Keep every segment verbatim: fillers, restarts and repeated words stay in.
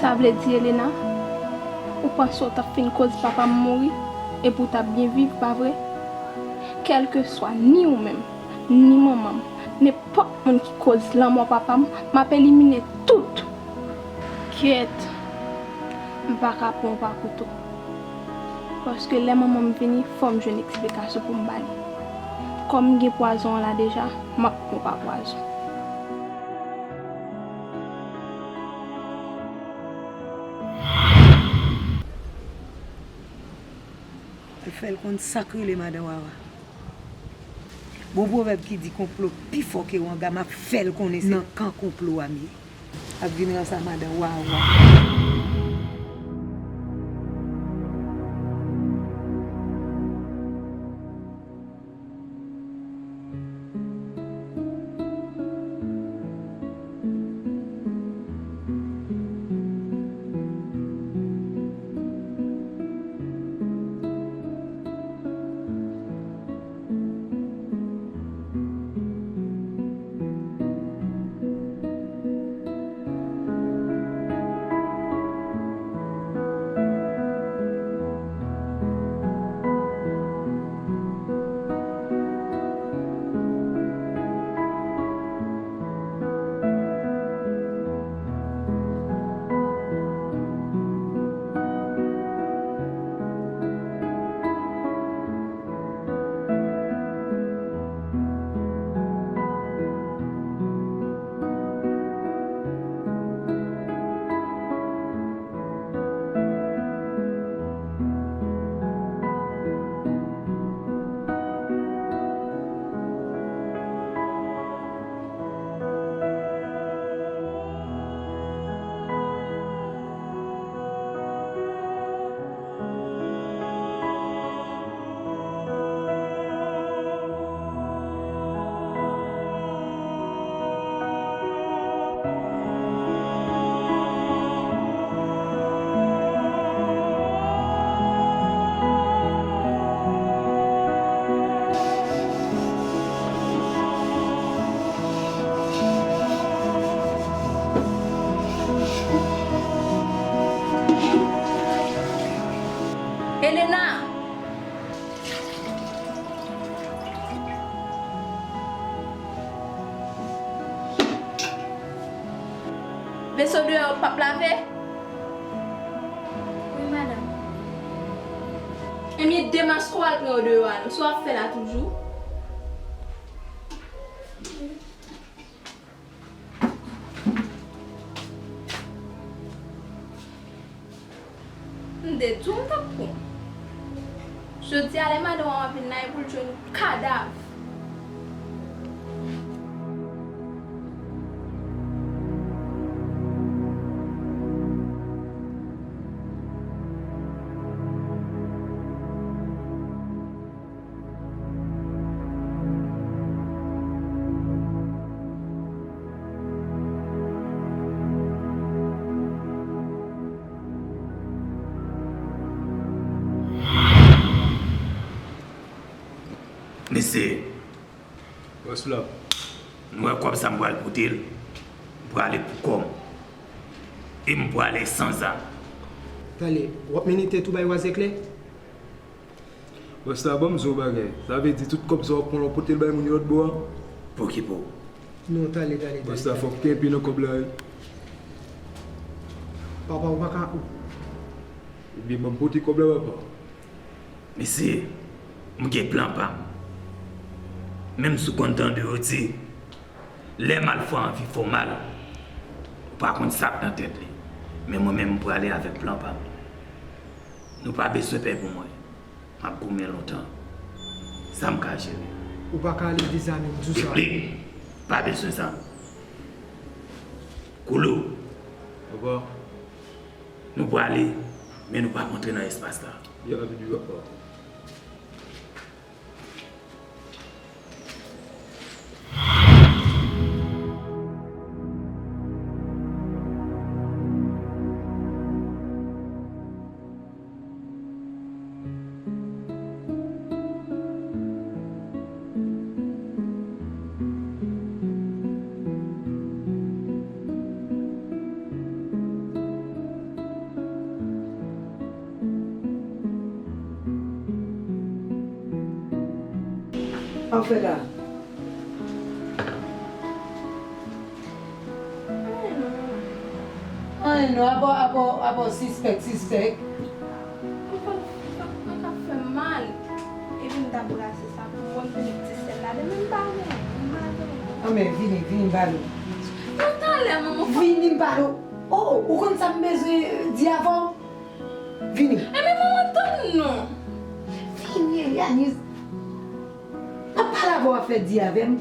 Sa vle di, Elena, ou panse w t ap fin koz papa m mouri epi w t ap byen viv, pa vre? Kèlkeswa, ni ou menm, ni manman m, nenpòt moun ki koz lanmò papa m, m ap elimine tout. Kyèt, m pa ka pran w pa kouto. Paske lè manman m vini, fò m jwenn eksplikasyon pou m ba li. Kòm m gen pwazon an la deja, m ap pran w pa pwazon. Al fè l konn sa k rele madan Wawa. Gon pwovèb ki di konplo pi fò ke wanga, m ap fè l konnen se nan kan konplo a m ye. Ap vin ranse a madan Wawa. Elena! Veso deyò yo p ap lave? Wi, madanm. Ebyen, demaske w al pran yo deyò a non. Sa w ap fè la toujou? M te di w m t ap pran. Jodi a, lè madanm an ap vin la, e pou l jwenn kadav. Mesye. Bòs la. Nou wè kòb sa m pral pote l. M prale pou kò m. E m prale san zam. Tande, w ap mennen tèt ou bay wazèklè? Bòs la, ban m di w yon bagay. Sa vle di tout kòb sa w ap pran la w pote l bay moun yo lòt bò a? Pokipo. Non, tande, tande, tande. Bòs la, fòk kenbe nan kòb la, wi. Papa, ou pa ka, ou. Ebyen, ban m pote kòb la, papa. Mesye, m gen plan pa m. Men m sou konn tande yo di, lè malfwa anvi fè w mal, ou pa konn sa k nan tèt li. Men mwen menm, m prale avèk plan pa m. Nou pa bezwen pè pou mwen. M ap goumen lontan. Sa m ka jere. Ou pa ka ale dezame m, di w sa. Piplik, pa bezwen zam. Koulou. Papa. Nou prale, men nou p ap antre nan espas la. Ya, Abibi, papa. Sa w fè la? Anyen non, manman. Anyen non, apa, apa, apa w sispèk, sispèk. Mwen konn, mwen konn mwen ka fè m mal. Epi m t ap brase sa pou mwen, m te met ti sèl ladan, men m pa gen, m pa gen. Anben, vini, vini, m ba nou. Nan talè, manman, fò. Vini, m ba nou. Oh, ou konn sa m bezwen di avè w? Vini. Enben, manman, tann non. Vini, Elianise. M ap pale avè w, w ap fè di avè m.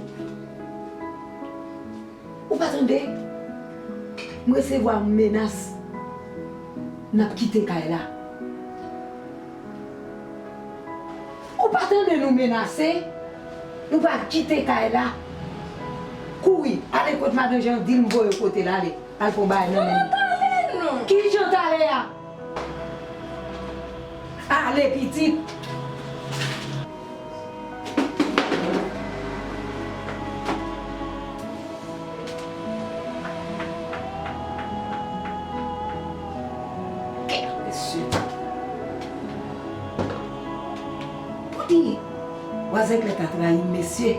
Ou pa tande? M resevwa yon menas. N ap kite kay la. Ou pa tande nou menase? Nou pral kite kay la. Kouri, ale kot madan Jan, di l m voye w kote l, ale. Al pran bagay nan men l. Manman, talè non. Ki jan talè a? Ale, pitit. Kè, mesye. Pou di, Wazèklè ta trayi m, mesye.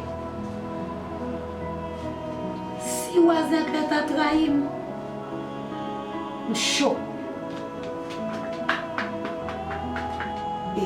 Si Wazèklè ta trayi m, m cho. E,